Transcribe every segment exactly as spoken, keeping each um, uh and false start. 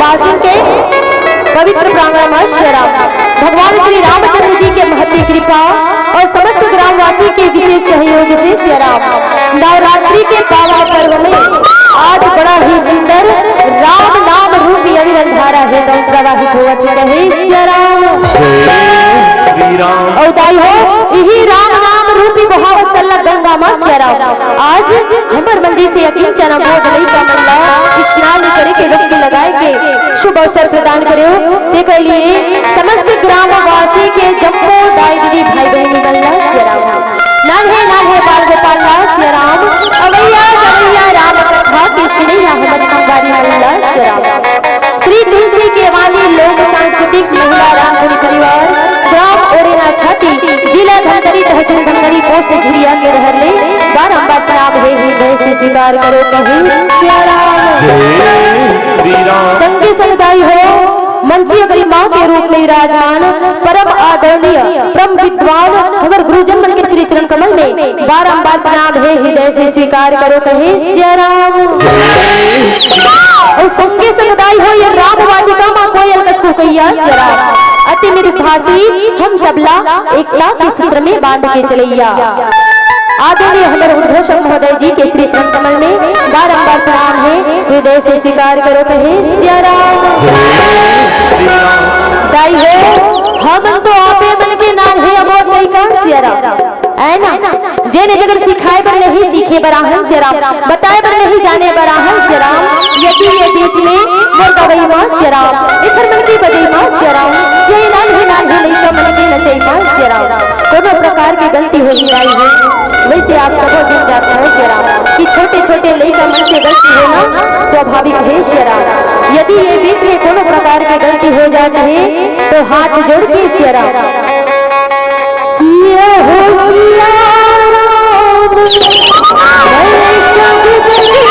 आश्रम के पवित्र प्रांगण में सिया राम, भगवान श्री रामचंद्र जी के महती कृपा और समस्त ग्रामवासी के विशेष सहयोग से सिया राम, नवरात्रि के पावन पर्व में आज बड़ा ही सुंदर राम नाम रूपी अविरल धारा हे तो प्रवाहित होवत हे। सिया राम। जय श्री राम। अउ दाई हो, इही राम नाम रूपी बहावत सरलग गंगा माँ सिया राम आज हमर मन जइसे अकिंचन अबोध लइका मन ला स्नान करे के डुबकी लगाए के शुभ अवसर प्रदान करेव। तेकर लिए समस्त ग्रामवासी के जम्मो दाई दीदी भाई बहिनी मन ला सिया राम, नान्हे नान्हे बाल गोपाल ला सिया राम, अवैया गवैया राम कथा के सुनैया हमर संगवारी मन ला सिया राम। श्री तुलसी के वाणी लोक सांस्कृतिक महिला रामधुन परिवार, ग्राम ओरेना छाती, जिला धमतरी, तहसील धमतरी, पोस्ट झिरिया के रहर ले बारंबार प्रणाम हे हृदय से स्वीकार करो कहे सिया राम। जय श्री राम। संगे संग दाई हो, मंचीय गरिमा के रूप में विराजमान परम आदरणीय, परम विद्वान हमर गुरुजन मन के श्री चरण कमल में बारंबार प्रणाम हे हृदय से स्वीकार करो कहे सिया राम। अउ संगे संग दाई हो ये राम वाटिका मा कोयल कस कुकइया सिया राम। अति मृदु भाषी हम सबला एकता के सूत्र में बांध के चलइया। आदरणीय हमर उद्घोषक महोदय जी के श्री चरण कमल में बारंबार प्रणाम हे, हृदय से स्वीकार करो कहे सिया राम। दाई हो, हमन तो आपे मन के नान्हे अबोध लइका सिया राम। है ना? जेन ए जगह सिखाए बर नहीं, सीखे बर आहन सिया राम, बताए बर नहीं, जाने बर आहन सिया राम। यदि ये बीच में मोर गवई मा सिया राम, एखर मन के बजई मा सिया राम, ये नान्हे नान्हे लइका मन के नचई मा सिया राम, कोनो प्रकार के गलती होही दाई हो, वइसे आप सबो झन जानत हो सिया राम कि छोटे छोटे लइका मन के गलती होना स्वाभाविक हे सिया राम। यदि ये बीच में कोनो प्रकार के गलती हो जात हे तो हाथ जोड़ के सिया राम। ये हो सिया राम, मैं सब जग जानी।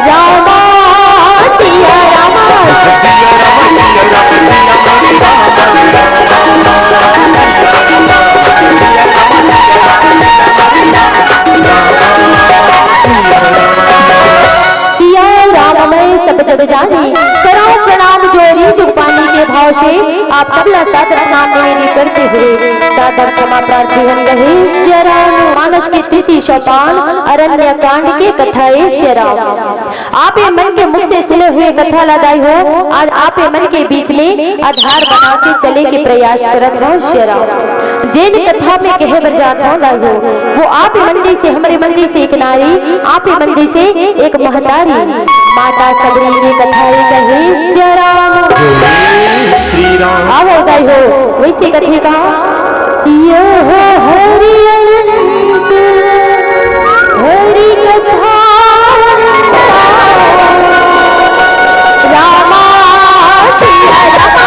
रामा सिया रामा। सिया राम मैं सब जग जानी, करौं प्रणाम जोरी जुग पानी के भाव से आप सबला सादर प्रणाम निवेदन करते हुए सादर क्षमा प्रार्थी हम रहे सिया राम। मानस के स्थिति सोपान अरण्य कांड के कथा ए सिया राम। आप ये मन के मुख से सुने हुए कथा ला दाई हो, आज आप ये मन के बीच में आधार बना के चले के प्रयास करत हो सिया राम। जेन कथा में कहे बर जात हो दाई हो, वो आप मन जइसे, हमरे मन जइसे एक नारी, आप मन जइसे एक महतारी, माता सबरी के कथा ही कहे सिया राम। जय श्री राम। आवो दाई हो, वइसे कथे का, ये हो हरि अनंत, हरि कथा रामा सिया राम।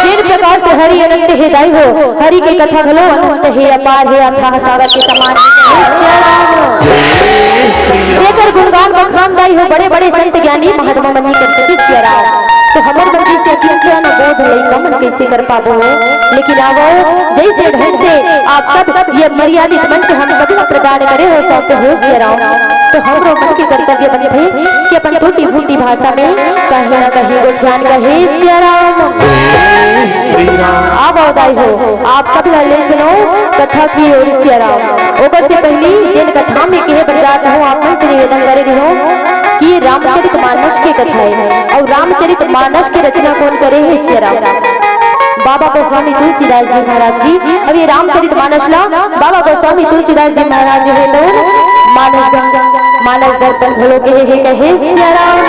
जेन प्रकार से हरि अनंत हे दाई हो, हरि के कथा घलो अनंत हे, अपार हे, अथाह सागर के समान हे। सिया राम। जेकर गुणगान बखान दाई हो, बड़े बड़े संत ज्ञानी महात्मा मन ही कर सके सिया राम। तो हमर मन जइसे अकिंचन अबोध लइका मन कइसे कर पाबो हो? लेकिन आवो, जइसे ढंग से आप सब ये मर्यादित मंच हम सब ला प्रदान करे हो, सौंपे हो सिया राम, तो हमरो मन के कर्तव्य बनथे कि अपन टूटी फूटी भाषा में कहीं ना कहीं गोठियान कहे सिया राम। जय श्री राम। आवो दाई हो, आप सब ला ले चलो कथा की ओर सिया राम। ओकर से पहली जेन कथा में कहे बर जात हो, आप मन से निवेदन करे रहो कि रामचरित मानस के कथा हे, अउ रामचरित मानस के रचना कोन करे हे? सिया राम। बाबा गोस्वामी तुलसीदास जी महाराज जी। अब ये रामचरित मानस ला बाबा गोस्वामी तुलसीदास जी महाराज जी हे तो मानस गंगा, मानस दर्पण घलो कहे हे, कहे सिया राम।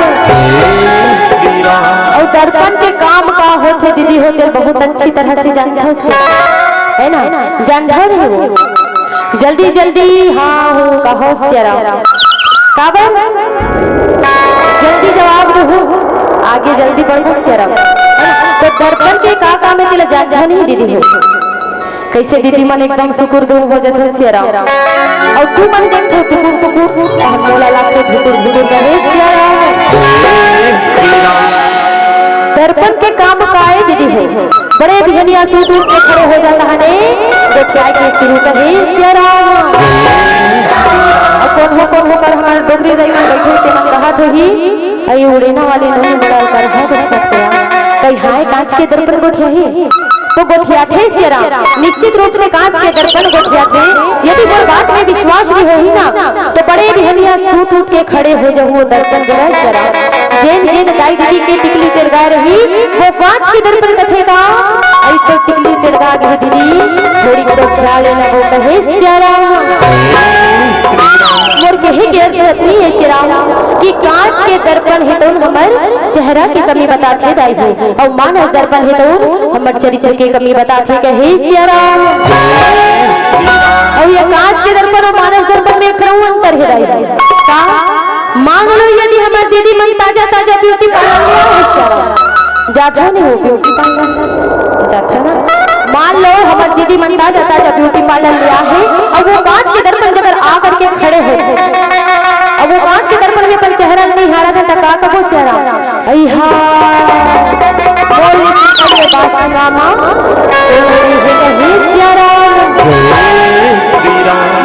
अउ दर्पण के काम का होथे दीदी हो, तेला बहुत अच्छी तरह से जानत हो सिया, है ना? जानत हो नहीं वो? जल्दी जल्दी हाँ हूँ कहो सिया राम। काबर? जल्दी जवाब दहू, आगे जल्दी बढ़हू सिया राम। तो दर्पण के का काम हे तेला जानत हो नहीं दीदी हो? कइसे दीदी मन एकदम सुकुर दुम हो जाथे सिया राम। अउ तू मन देखथे टुकुर टुकुर, अउ मोला लागथे धुकुर धुकुर करे सिया राम। दर्पण के काम काय बड़े बिहनिया सूत उठ के खड़े हो जात हने, गोठियाए के शुरू कहे, "सिया राम।" अब कोन हो, कोन हो कर हमर डोकरी दाई मन बइठे ते मन कहत होही, "अई उड़ेना वाली नोनी बड़ा कर है गोठियात हे।" कही, "हाय, कांच के दर्पण गोठियाही।" तो गोठियाथे सिया राम, निश्चित रूप से कांच के दर्पण गोठियाथे। यदि मोर बात में विश्वास भी होही ना, तो बड़े बिहनिया सूत उठ के खड़े हो जहू, दर्पण जगह सिया राम। जेन जेन दाई दीदी के टिकली तेलगा रही, वो कांच के दर्पण कथे का? अई तो टिकली तेलगा गे दीदी, थोड़ी करो ख्याल है ना, वो कहे सिया राम। मोर कहे के अर्थ अतनी है सिया राम कि कांच के दर्पण हे तो हमर चेहरा के कमी बताथे दाई हो, अउ मानस दर्पण हे तो हमर चरित्र के कमी बताथे कहे सिया राम। अउ ये कांच के दर्पण अउ मानस दर्पण में एक ठन अंतर हे दाई हो। का? मान लो यदि हमर दीदी मन ताजा ताजा ब्यूटी पार्लर ले आए सिया राम, जात हो नहीं हो ब्यूटी पार्लर, जात हो ना? मान लो हमर दीदी मन ताजा ताजा ब्यूटी पार्लर ले आए हे, अउ वो कांच के दर्पण जगह आ करके खड़े हो, अउ वो कांच के दर्पण में अपन चेहरा नहीं हारा था, त का कबो सिया राम? अइहा, बोल सिकंदर बासना मा, ओ रे हे कहे सिया राम।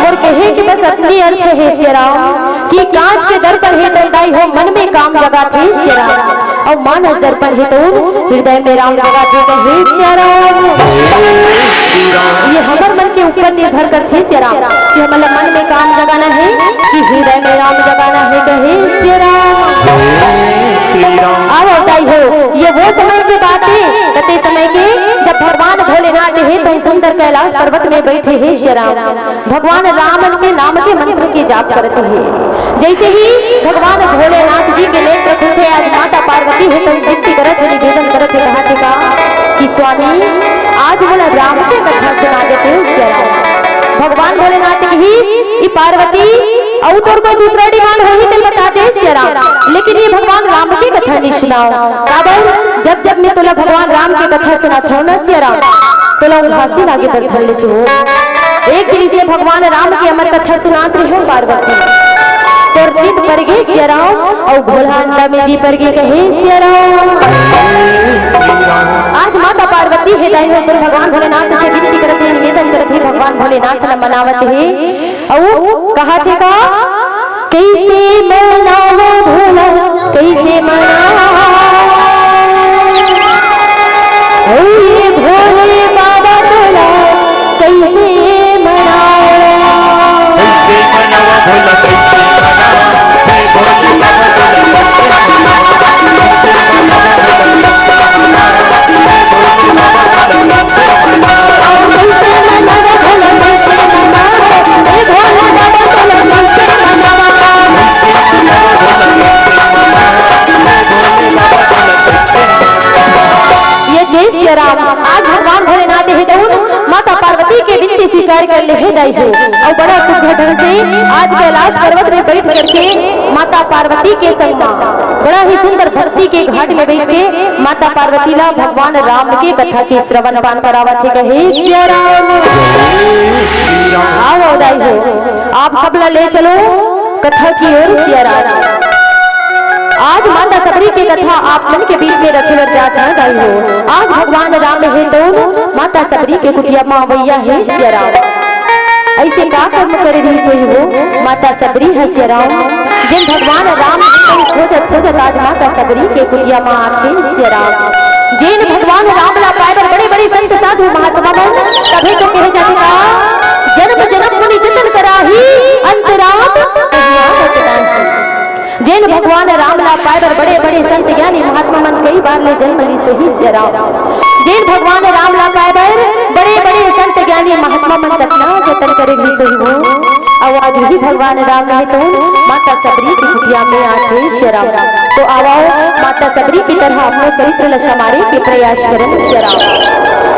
मोर कहे के बस अतनी अर्थ हे सिया राम कि कांच के दर्पण हे तो दाई हो मन में काम जगाथे सिया राम, अउ मानस दर्पण हे तो हृदय में राम जगाथे कहे सिया राम। ये हमर मन के ऊपर निर्भर करथे सिया राम कि हमन ला मन में काम जगाना हे कि हृदय में राम जगाना हे कहे सिया राम। अब बताई हो, ये वो समय के बात हे, कते समय के, जब भगवान भोलेनाथ हे तो सुंदर कैलाश पर्वत में बैठे हे सिया राम। भगवान राम के नाम के मंत्र के जाप करत हे। जैसे ही भगवान भोलेनाथ जी के नेत्र खुलथे, आज माता पार्वती हे तो विनती करत हे, निवेदन करत हे, कहा थे का कि स्वामी, आज मोला राम के कथा सुना देते हो सिया राम। भगवान भोलेनाथ कही कि पार्वती, अउ तोर कोई दूसरा डिमांड होही त बता दे सिया राम, लेकिन ये भगवान राम के कथा नहीं सुनाओ। काबर? जब जब मैं तोला भगवान राम के कथा सुनात हूँ ना सिया राम, तोला उदासी लागे बर धर लेथे हो। एक दिन इसने भगवान राम के अमर कथा सुनात रहे हो पार्वती, तोर नींद पर गे सिया राम, अउ भोला अंडा में जी पर गे कहे सिया राम। आज माता पार्वती हे दाई हो, भगवान भोलेनाथ से विनती करत हे, निवेदन करत हे, भगवान भोलेनाथ ल मनावत हे। अउ कहा थे का, कैसे मनावा भोला, कैसे मनावा, ओ ये भोले बाबा भोला, कैसे मनावा। कैसे मनावा भोला, कैसे मनावा, हे भोले बाबा भोला, कैसे मनावा। ये जय सिया राम। आज भगवान भोलेनाथ हे तउन माता पार्वती के विनती स्वीकार कर ले हे दाई हो। अउ बड़ा सुघर ढंग से आज कैलाश पर्वत में बैठ करके माता पार्वती के संग मा बड़ा ही सुंदर भक्ति के घाट में बैठ के माता पार्वती ला भगवान राम के कथा के श्रवण पान करावत हे। कहे सिया राम। आओ दाई हो, आप सब ला ले चलो कथा की ओर सिया राम। आज माता सबरी के कथा आप मन के बीच में रखे बर जात हे दाई हो। आज भगवान राम हे तउन माता सबरी के कुटिया मा अवइया हे सिया राम। अइसे का कर्म करे रहिस होही वो माता सबरी ह सिया राम, जेन भगवान राम के खोजत खोजत आज माता सबरी के कुटिया मा आथे सिया राम। जेन भगवान राम ला पाए बर बड़े बड़े संत साधु महात्मा मन, तभे तो कहे जाथे का, जन्म जन्म मुनि जतन कराही, अंत राम कहीं आवत नाही। जेन भगवान राम ला पाए बर बड़े बड़े संत ज्ञानी महात्मा मन कई बार ले जन्म लिस होही सिया राम। जेन भगवान राम ला पाए बर बड़े बड़े संत ज्ञानी महात्मा मन कतना जतन करे लिस होही वो। अउ आज उही भगवान राम हे तउन माता सबरी के कुटिया में आथे सिया राम। तो आवव माता सबरी की तरह अपनो चरित्र ला संवारे के प्रयास करन सिया राम।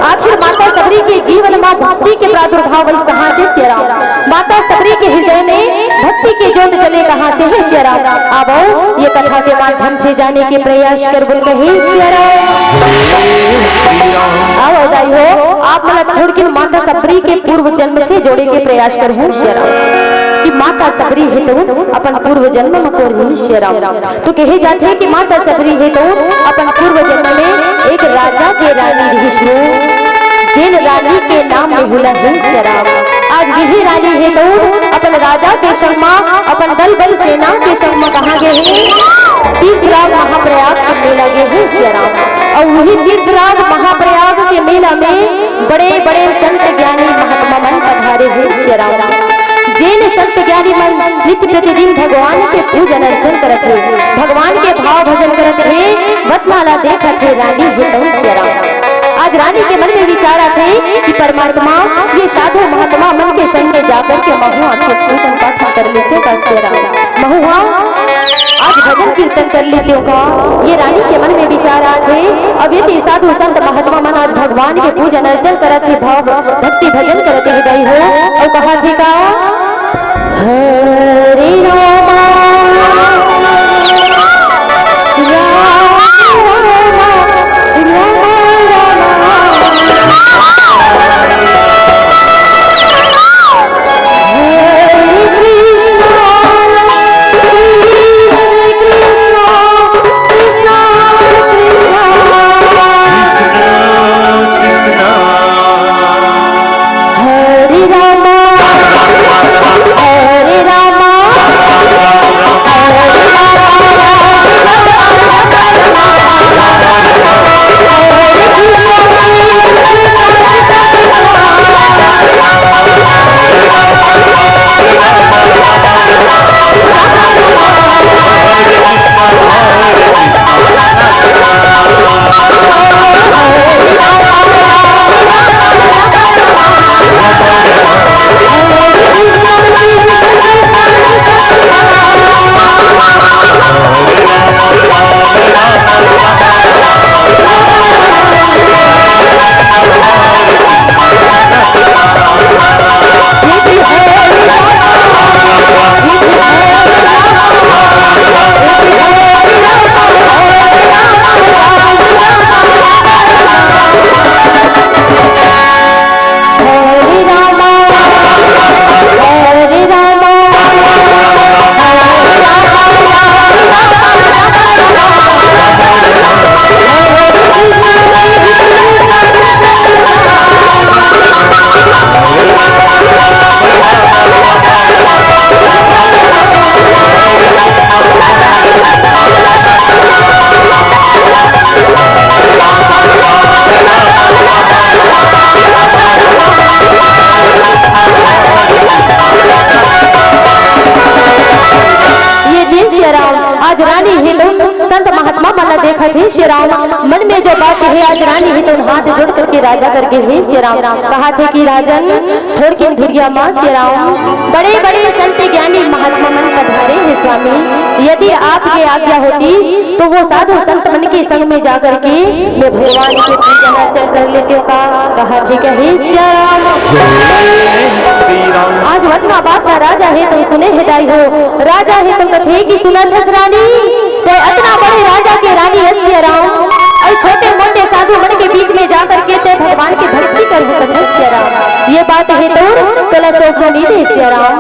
आखिर माता सबरी के जीवन मा भक्ति के प्रादुर्भाव वइस कहाँ से सिया राम? माता सबरी के हृदय में भक्ति के जोत जले कहाँ से हे सिया राम? आवव ये कथा के माध्यम से जाने के प्रयास करबो कहे सिया राम। आवव दाई हो, आप मन ला थोड़किन माता सबरी के पूर्व जन्म से जोड़े के प्रयास करहूँ सिया राम कि माता सबरी हे तउन अपन पूर्व जन्म म कोन रिहिस सिया राम। तो कहे जाथे कि माता सबरी हे तउन अपन पूर्व जन्म में एक राजा के रानी रानी रिहिस वो, जेन रानी के नाम मेहुला हे सियाराम। आज इही रानी हे तो अपन राजा के संग म, अपन दल बल सेना के संग म कहाँ गे हे? तीर्थराज महाप्रयाग के मेला गे हे सियाराम। अउ उही तीर्थराज महाप्रयाग के मेला में बड़े-बड़े संत ज्ञानी महात्मा मन पधारे हे सियाराम। जेन संत ज्ञानी मन नित्य प्रतिदिन भगवान के पूजन अर्चन करत हे, भगवान के भाव भजन करत हे, वतना ला देखत हे रानी हे तउन सियाराम। आज रानी के मन में विचार आथे कि परमात्मा, ये साधु महात्मा मन के संग में जाकर के महू आके पूजन पाठ कर लेते का सियाराम। महू हा आज भजन कीर्तन कर लेते का, ये रानी के मन में विचार आथे। अब ये साधु संत महात्मा मन आज भगवान के पूजन अर्चन करत हे, भाव भक्ति भजन करत हे दाई हो। अउ कहा थे का, हरे रामा, राम रामा, राम रामा। हरे कृष्णा, हरे कृष्णा, कृष्णा, कृष्णा। कृष्णा, कृष्णा। हरे रामा, हरे रामा, हरे रामा। ये दिन सियाराम, आज रानी हे तो संत महात्मा मन ला देखत हे सियाराम। मन में जो बात हे, आज रानी हे तो हाथ जोड़ करके राजा करके हे सियाराम। कहा थे कि राजन, थोड़किन धुरिया मा सियाराम, बड़े-बड़े संत ज्ञानी महात्मा मन पधारे हे स्वामी। यदि आपके आज्ञा होती तो वो साधु संत मन के संग में जाकर के मैं भगवान के पूजन अर्चन कर लेते हो का। कहा थे क्या हे सियाराम। आज वतना बात का राजा हे तो सुने हे दाई हो। राजा हे तो कथे कि सुनत हस रानी, ते अतना बड़े राजा के रानी हस सियाराम, अउ छोटे मोटे साधु मन के बीच में जा करके ते भगवान की भक्ति कर सकत हस सियाराम। ये बात हे तो तोला शोभा नहीं दे सियाराम।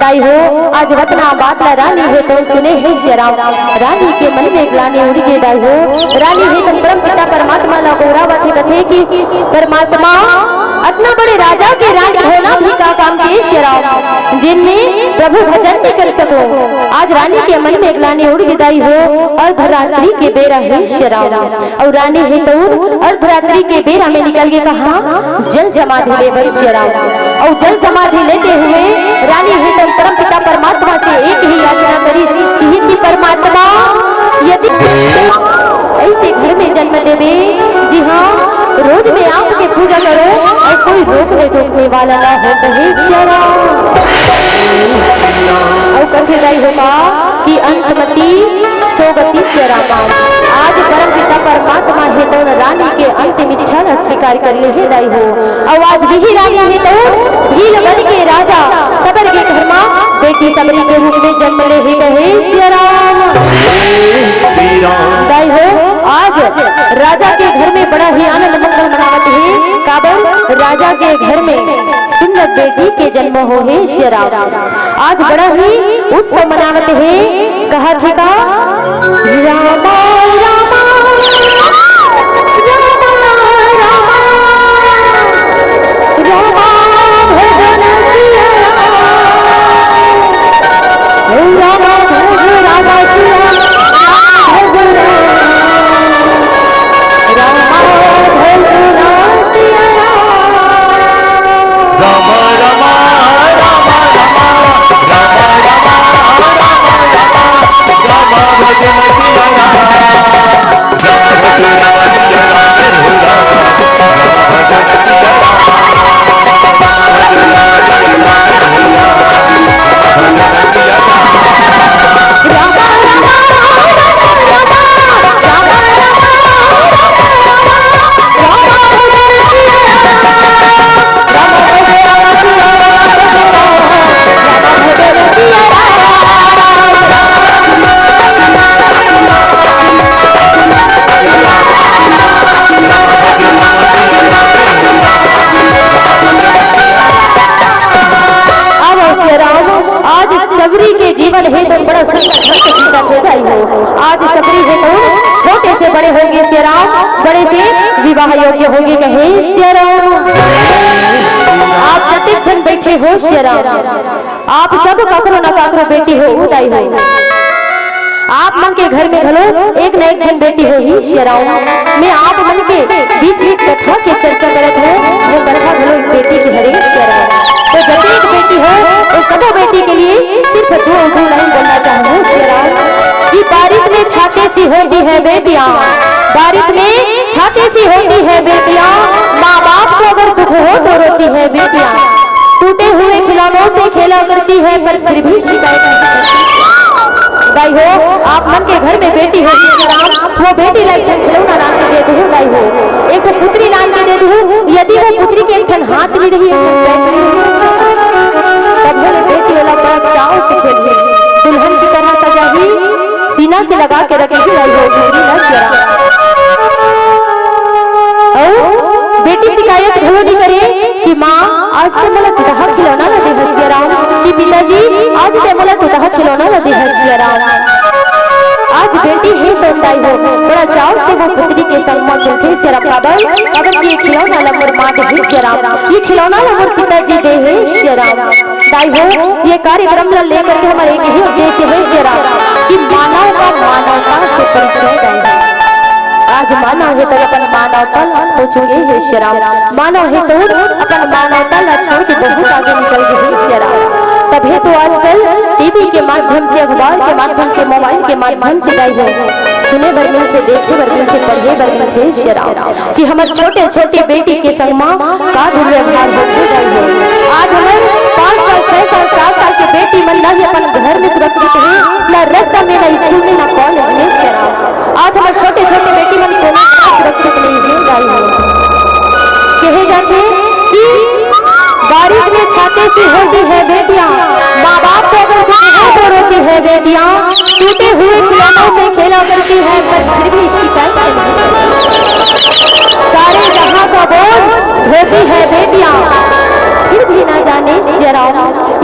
दाई हो, आज वतना बात ला रानी हे तो सुने हे सियाराम। रानी के मन में ग्लानि उड़गे दाई हो। रानी हे तो परम पिता परमात्मा ला गोहरावत हे, कथे कि परमात्मा, अतना बड़े राजा के रानी होना भी का काम के सियाराम, जिनमें प्रभु भजन नहीं कर सको। आज रानी के मन में ग्लानि उड़गे दाई हो, अर्धरात्रि के बेरा हे सियाराम। अउ रानी हे तो अर्धरात्रि के बेरा में निकल के कहा जल समाधि ले बर सियाराम। अउ जल समाधि लेते हुए रानी हे तो परम पिता परमात्मा से एक ही याचना करिस कि हे परमात्मा, यदि ऐसे घर में जन्म देबे, जी हाँ, रोज में आपके पूजा करो अउ कोई रोकने टोकने वाला ना हो, कहे सियाराम। अउ कथे दाई हो का कि अंतमती सोगति सियाराम। आज परम पिता परमात्मा हे तो रानी के अंतिम इच्छा ला स्वीकार कर ले हे दाई हो। अउ आज इही रानी हे तो भील वन के राजा सबर के घर मा बेटी सबरी के रूप में जन्म ले हे, कहे सियाराम। दाई हो, आज राजा के घर में बड़ा ही आनंद मंगल मनावत हे। काबर राजा के घर में सुंदर बेटी के जन्म हो हे सियाराम। आज बड़ा ही उत्सव मनावत हे। कहा थे का, रामा, रामा, रामा, विवाह योग्य होगे कहे सिया राम। आप जतेक झन बैठे हो सिया राम, आप सब काकरो ना काकरो बेटी हो, ओ दाई हो। आप मन के घर में घलो एक न एक झन बेटी होही सिया राम। मैं आप मन के बीच बीच कथा के चर्चा करत हो, वो कथा घलो एक बेटी के हरे सिया राम। तो जतेक बेटी हो, वो सबो बेटी के लिए सिर्फ दो, दो लाइन बोलना चाहूँ सिया राम कि बारिश में छाते सी होती है बेटियाँ, बारिश में छाते सी होती है बेटियाँ, माँ बाप को अगर दुख हो तो रोती है बेटियाँ। टूटे हुए खिलौनों से खेला करती है पर फिर भी शिकायत नहीं करती। दाई हो, आप मन के घर में बेटी हो सिया राम, वो बेटी ला एक ठन खिलौना लान के दे दू दाई हो, एक ठन पुतरी लान के दे दू। यदि वो पुतरी के एक ठन हाथ नहीं रही, एक ठन पैर नहीं रही, तब वो बेटी वाला बड़ा चाव से खेलही, दुल्हन की तरह सजाही, सीना से लगा के रखेगी दाई हो, पूरी न जरा। अउ बेटी शिकायत घलो नहीं करे कि माँ, आज ते मोला टुटहा खिलौना ला दे हस सिया राम, कि पिताजी, आज ते मोला टुटहा खिलौना ला दे हस सिया राम। आज बेटी हे तो दाई हो, बड़ा चाव से वो पुतरी के संग म खेलथे सिया राम। काबर? काबर कि ये खिलौना ला मोर माँ दे हे सिया राम, ये खिलौना ला मोर पिताजी दे हे सिया राम। दाई हो, ये कार्यक्रम ला लेकर के हमारे एक ही उद्देश्य है सिया राम कि मानव का मानवता से परिचय दाई हो। आज मानव हे तो अपन मानवता ला खो चुके हे सिया राम। मानव हे तो अपन मानवता ला छोड़ के बहुत आगे निकल गए हे सिया राम। तभे तो आजकल टीवी के माध्यम से, अखबार के माध्यम से, मोबाइल के माध्यम से दाई हो सुने बर मिलथे, देखे बर मिलथे, पढ़े बर मिलथे सिया राम। कि हमर छोटे-छोटे बेटी के संग म का दुर्व्यवहार होथे दाई हो। आज हमर पाँच साल, छह साल, सात साल के बेटी मन ना ही अपन घर में सुरक्षित हे, ना रास्ता में, ना स्कूल में, ना कॉलेज में सिया राम। आज हमर छोटे-छोटे बेटी मन कोनो जगह सुरक्षित नहीं हे दाई हो। कहे जाथे कि बारिश में छाते सी होती है बेटियां, माँ बाप को अगर कुछ हो तो रोती है बेटियां, टूटे हुए खिलौनों से खेला करती है पर फिर भी शिकायत नहीं करती। सारे जहां का बोझ ढोती है बेटियां, फिर भी ना जाने सिया राम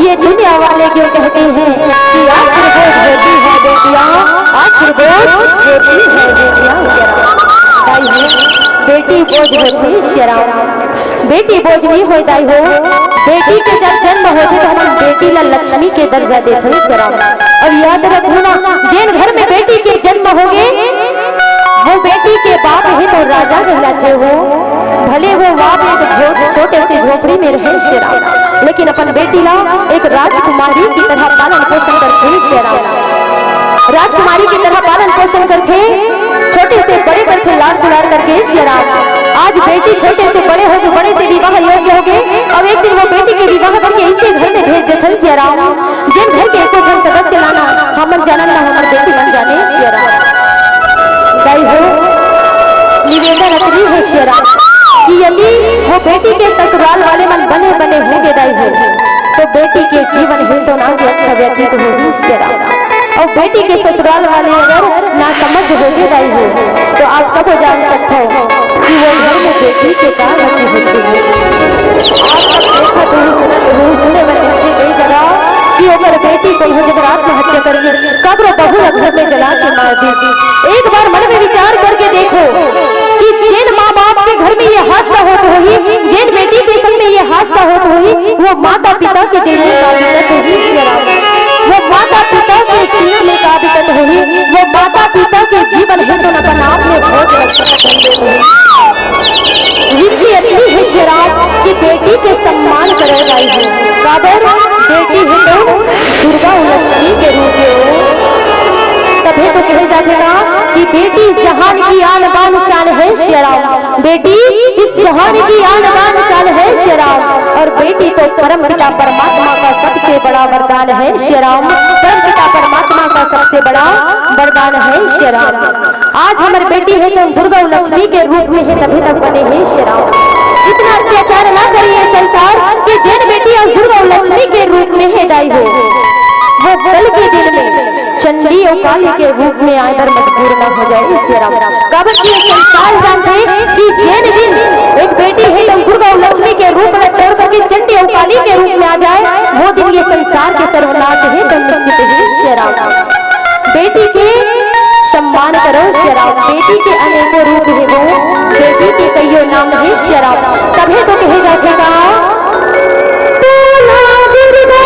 ये दुनिया वाले क्यों कहते हैं कि आखिर बोझ ढोती है बेटियां, आखिर बोझ ढोती है बेटियां सिया राम। दाई हो, बेटी बोझ होती सिया राम। बेटी बोझ नहीं होय दाई हो, बेटी के जब जन्म होथे तो हमन बेटी ला लक्ष्मी के दर्जा देथन सिया राम। अउ याद रखहू ना, जेन घर में बेटी के जन्म होगे, वो बेटी के बाप हे तो राजा कहलाथे हो। भले वो बाप एक झो-, छोटे से झोपड़ी में रहे सिया राम, लेकिन अपन बेटी ला एक राजकुमारी की तरह पालन पोषण करथे सिया राम। राजकुमारी की तरह पालन पोषण करथे, छोटे से बड़े करथे, लाड़ दुलार करके सिया राम। आज बेटी छोटे से बड़े होगे, बड़े से विवाह योग्य होगे, अउ एक दिन वो बेटी के विवाह करके ऐसे घर में भेज देथन सिया राम, जेन घर के एको झन सदस्य ला ना हमन जानन ना हमर बेटी मन जाने सिया राम। दाई हो, निवेदन अतनी हे सिया राम कि यदि वो बेटी के ससुराल वाले मन बने बने होगे दाई हो, तो बेटी के जीवन हे तो ना कि अच्छा व्यतीत होही सिया राम। अउ बेटी के ससुराल वाले अगर नासमझ होगे दाई हो, तो आप सब जान सकथो कि वो घर में बेटी के का गति होथे। आप सब देखत हो, सुनत हो, सुने बर मिलथे कई जगह कि ओकर बेटी कोनो जगह आत्महत्या कर गे, काकरो बहू ला घर में जला के मार दिस। एक बार मन में विचार करके देखो कि जेन माँ बाप के घर में ये हादसा होत होही, जेन बेटी के संग में ये हादसा होत होही, वो माता पिता के दिल में का बीतत होही सिया राम। वो माता पिता के सीने में का बीतत होही, वो माता पिता के जीवन हे तो अपन आप में बोझ लगता है। विनती अतनी हे सिया राम कि बेटी के सम्मान करे दाई हो। काबर? बेटी हे तो दुर्गा अउ लक्ष्मी के रूप में हो। तभे तो कहे जाथे ना कि बेटी इस जहान की आन बान शान है सिया राम। बेटी इस जहान की आन बान शान है सिया राम। और बेटी तो परम पिता परमात्मा का सबसे बड़ा वरदान है सिया राम। परम पिता परमात्मा का सबसे बड़ा वरदान है सिया राम। आज हमर बेटी हे तो दुर्गा अउ लक्ष्मी के रूप में हे, तभे तक बने हे सिया राम। इतना अत्याचार ना करिए संसार कि जेन बेटी आज दुर्गा अउ लक्ष्मी के रूप में हे दाई हो, वो कल के दिन में चंडी अउ काली के रूप में आए बर मजबूर ना हो जाए सिया राम। काबर कि ये संसार जानथे कि जेन दिन एक बेटी हे तो दुर्गा अउ लक्ष्मी के रूप में छोड़ करके चंडी अउ काली के रूप में आ जाए, वो दिन ये संसार के सर्वनाश हे तो निश्चित हे सिया राम। बेटी के सम्मान करो सिया राम, बेटी के अनेकों रूप हे वो, बेटी के कइयो नाम हे सिया राम। तभे तो कहे जाथे का, तू ना दुर्गा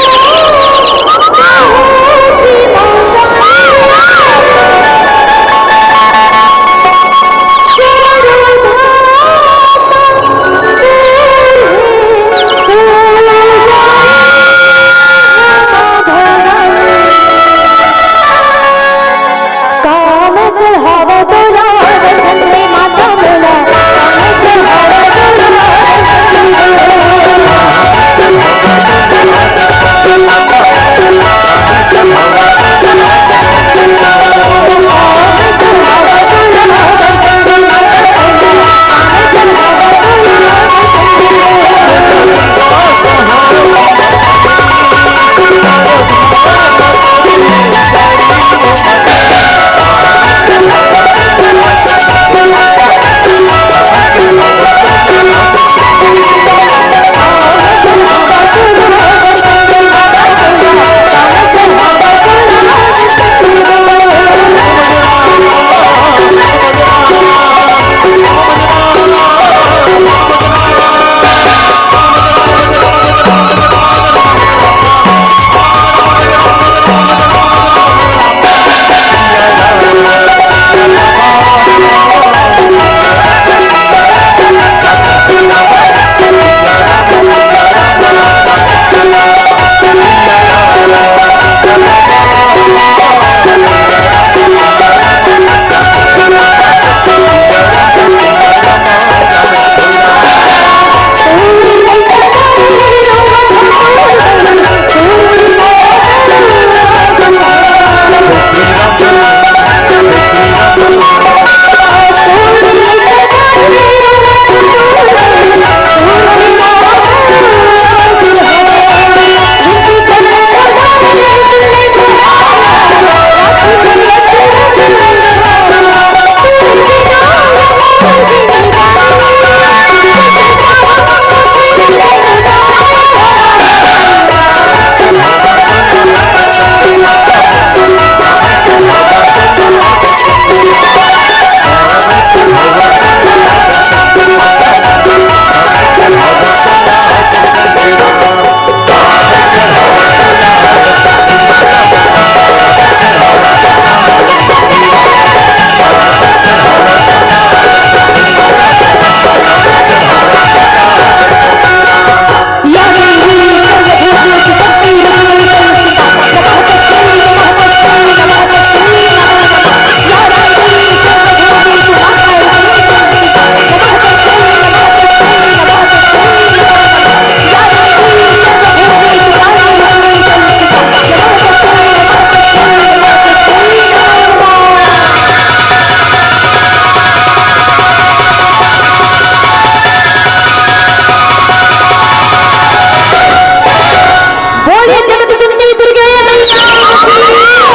बोलिए जगत जननी दुर्गा मैया की।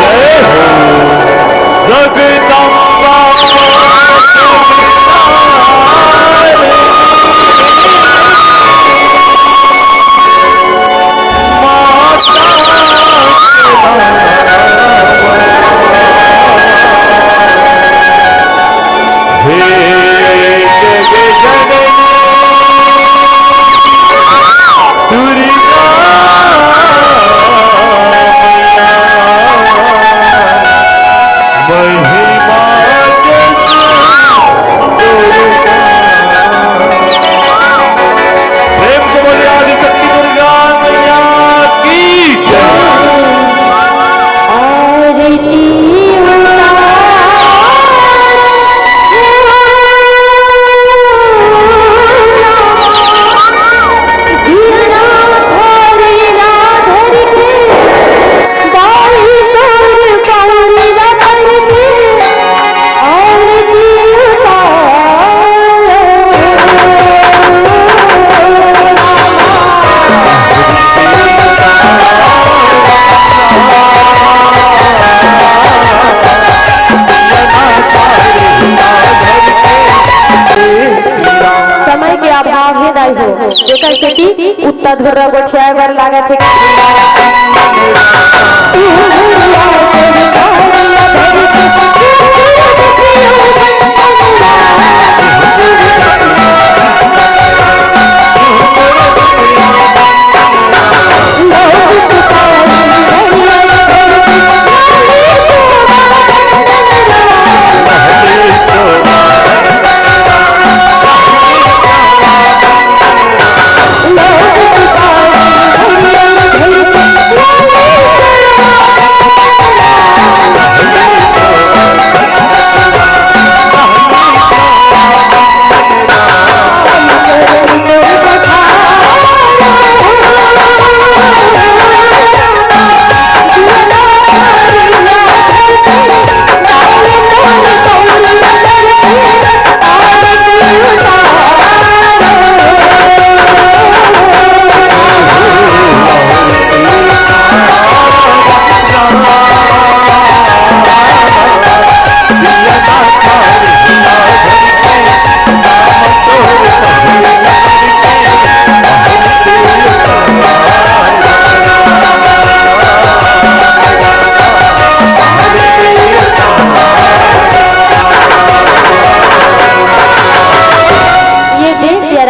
जय हो। जगदम्बा। प्रेम से बोलिए आदिशक्ति दुर्गा मैया की जय। आरती उतार समय के अभाव हे दाई हो, जेकर सेती उत्ता धुर्रा गोठियाए बर लागत हे।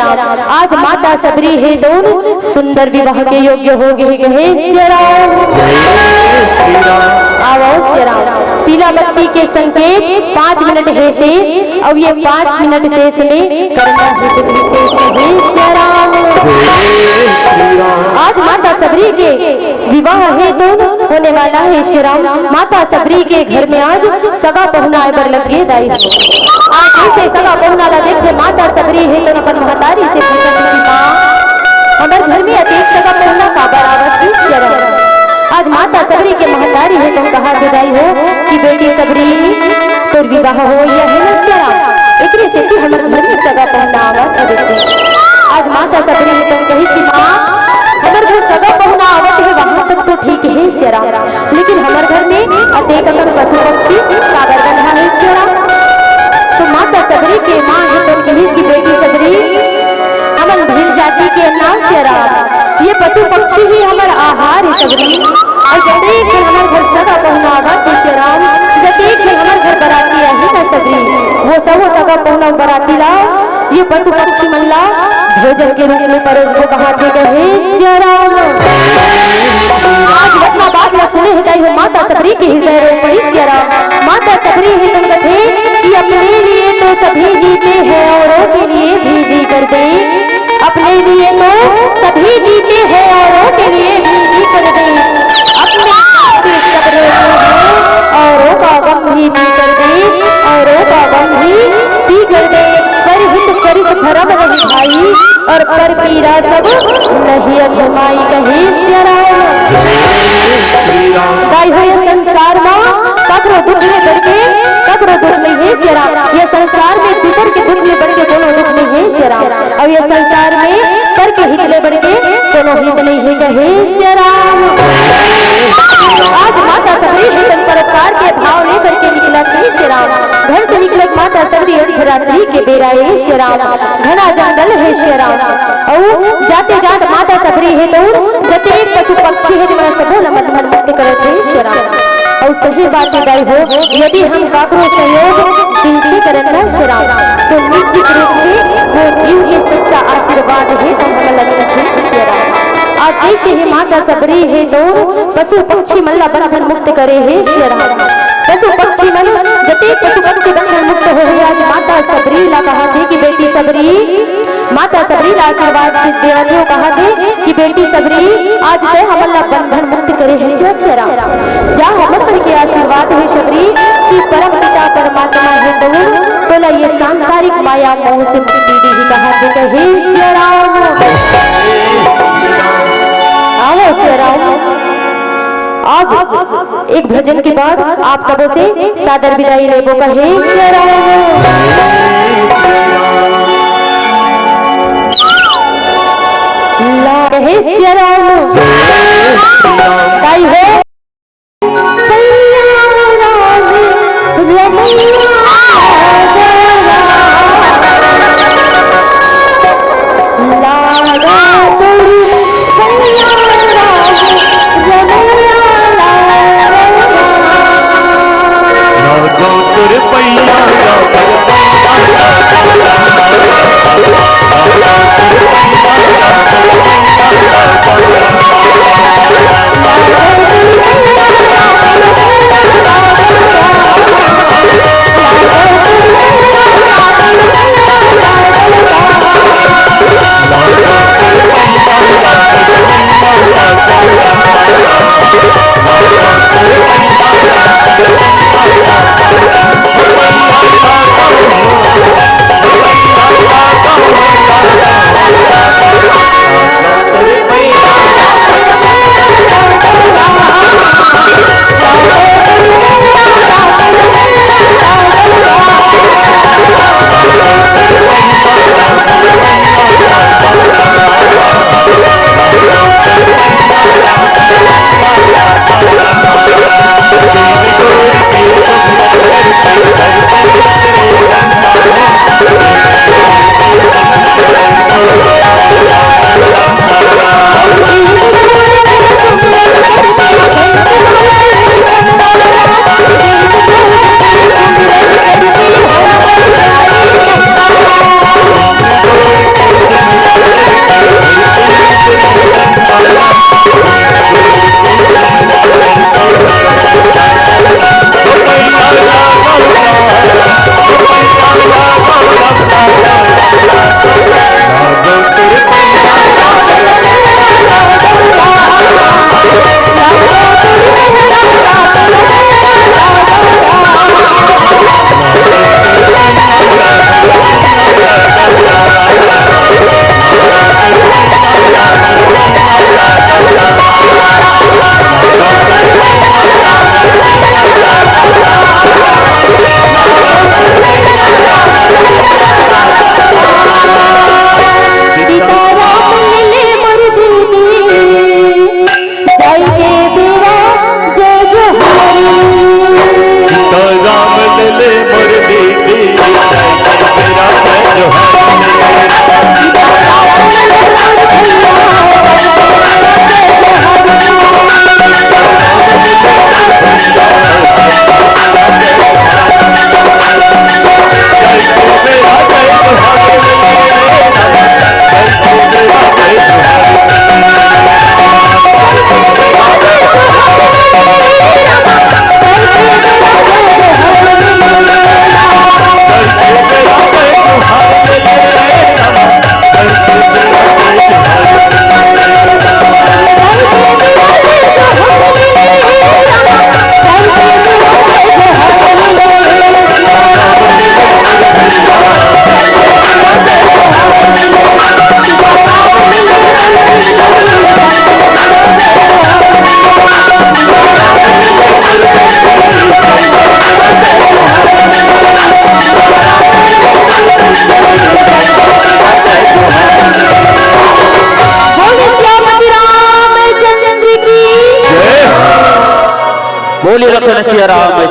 आज माता सबरी हे तउन सुंदर विवाह के योग्य हो गे हे, कहे सिया राम। आवव सिया राम। पीला बत्ती के संकेत, पाँच मिनट हे शेष, अउ ये पाँच मिनट शेष में करना हे कुछ विशेष, कहे सिया राम। आज माता सबरी के विवाह हे तउन होने वाला हे सिया राम। माता सबरी के घर में आज सगा पहुना आए बर लग गे दाई हो। आज जइसे सगा पहुना ला देखथे माता सबरी हे तउन अपन महतारी से पूछथे कि माँ, हमर घर में अतेक सगा पहुना काबर आवत हे सिया राम? आज माता सबरी के महतारी हे तउन कहथे दाई हो कि बेटी सबरी, तोर विवाह होइया हे ना सिया राम, एकरे सेती हमर घर में सगा पहुना आवत हे बेटी। आज माता सबरी हे तउन कहिस कि माँ, हमर घर सगा पहुना आवत हे, वहाँ तक तो ठीक हे सिया राम, लेकिन हमर घर में अतेक अकन पशु पक्षी काबर बंधा हे सिया राम? तो माता सबरी के माँ हे तउन कहिस कि बेटी सबरी, हमन भील जाति के ना सिया राम, ये पशु पक्षी ही हमर आहार हे सबरी। अउ जतेक झन हमर घर सगा पहुना आवत हे सिया राम, जतेक झन हमर घर बराती आही ना सबरी, वो सबो सगा पहुना बराती ला ये पशु पक्षी मन ला भोजन के रूप में परोसबो कहथे, कहे सिया राम। आज अतना बात ला सुने हे दाई हो माता सबरी के हृदय रो पड़िस सिया राम। माता सबरी हे तउन कथे कि अपने लिए तो सभी जीते हैं, औरों के लिए भी जी कर दे। अपने लिए तो सभी जीते हैं, औरों के लिए भी जी कर दे। अपने लिए सब रोते हैं, औरों का गम भी पी कर दे, औरों का गम भी पी कर दे। पर हित सरिस धरम रही भाई, अउ पर पीरा सब नहीं अघमाई, कहे सिया राम। दाई हो ये संसार मा ककरो दुख ले बढ़ के ककरो दुख नइ हे सिया राम। ये संसार में दूसर के दुख ले बढ़ के कोनो दुख नइ हे सिया राम। अउ ये संसार में पर के हित ले बढ़ के कोनो हित नइ हे, कहे सिया राम। आज माता सबरी हे तउन परोपकार के भाव ले करके निकलत हे सिया राम। घर से निकलत माता सबरी अर्धरात्रि के बेरा हे सिया राम। घना जंगल हे सिया राम। अउ जाते जात माता सबरी हे तउन जतेक पशु पक्षी हे तेमन सबो ला बंधन मुक्त करत हे सिया राम। अउ सही बात हे दाई हो, यदि हम काकरो सहयोग दिल से करन ना सिया राम, तो निश्चित रूप से वो जीव के सच्चा आशीर्वाद हे, तब हमन ला मिलथे सिया राम। आज जइसे ही माता सबरी हे तउन पशु पक्षी मन ला बंधन मुक्त करे हे सिया राम। पशु पक्षी मन, जतेक पशु पक्षी बंधन मुक्त होहे, आज माता सबरी ला कहथे कि बेटी सबरी, माता सबरी ला आशीर्वाद देवत हे, कहथे कि बेटी सबरी, आज तैं हमन ला बंधन मुक्त करे हस ना सिया राम। जा हमर मन के आशीर्वाद हे सबरी कि परम पिता परमात्मा हे तउन तोला ये सांसारिक माया मोह से मुक्ति देही, कहथे, कहे सिया राम। आवव सिया राम। अब एक भजन के बाद आप सबो से सादर विदाई लेबो, कहे सिया राम। ला कहे सिया राम। दाई हो।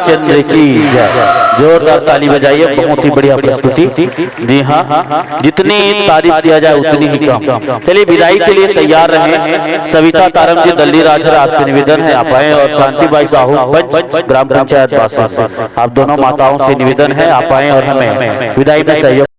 चंद्र की जय। जोरदार ताली बजाइए, बहुत ही बढ़िया प्रस्तुति। जी हाँ, जितनी तारीफ किया जाए उतनी ही कम। चलिए, विदाई के लिए तैयार रहें। सविता तारम जी, दल्ली राजहर, आपसे निवेदन है, आप आए, और शांति बाई साहू, पंच, ग्राम पंचायत बासर, आप दोनों माताओं से निवेदन है, आप आए और हमें विदाई में सहयोग